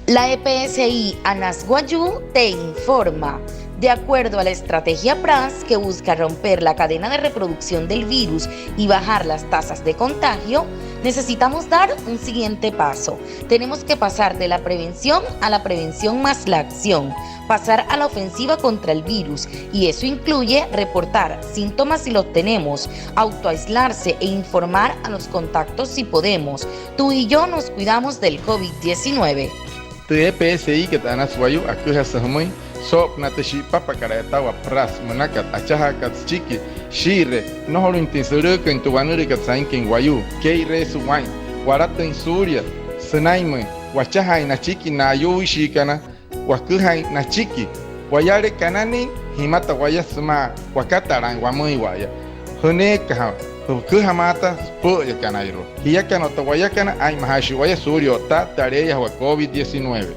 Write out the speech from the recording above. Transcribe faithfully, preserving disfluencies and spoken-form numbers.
La E P S I Anas Wayuu te informa. De acuerdo a la estrategia PRAS, que busca romper la cadena de reproducción del virus y bajar las tasas de contagio, necesitamos dar un siguiente paso. Tenemos que pasar de la prevención a la prevención más la acción, pasar a la ofensiva contra el virus, y eso incluye reportar síntomas si los tenemos, autoaislarse e informar a los contactos si podemos. Tú y yo nos cuidamos del COVID diecinueve. Tü E P S I kat Anas Wayuu aküjasü jümüin soo'opünaa tü shi'ipapakat a'yatawaa PRAS münakat, achajaaka süchiki shii'iree nnojolüinjatüin sülüüküin tü wanülüükat sainküin wayuu, kee'ireesü waa'in, walatüin suulia sünainmüin, wachajaain nachiki na ayuuishiikana, waküjain nachiki, wayale kananüin, jimata waya sümaa wakatalaain wamüiwa'aya. Jüneekaja, jüküjamaata süpü'üyakanairua. Jiakana otta wayakana, aa'inmajaashii waya suulia o'ttaa tü aleeyajawaa COVID diecinueve.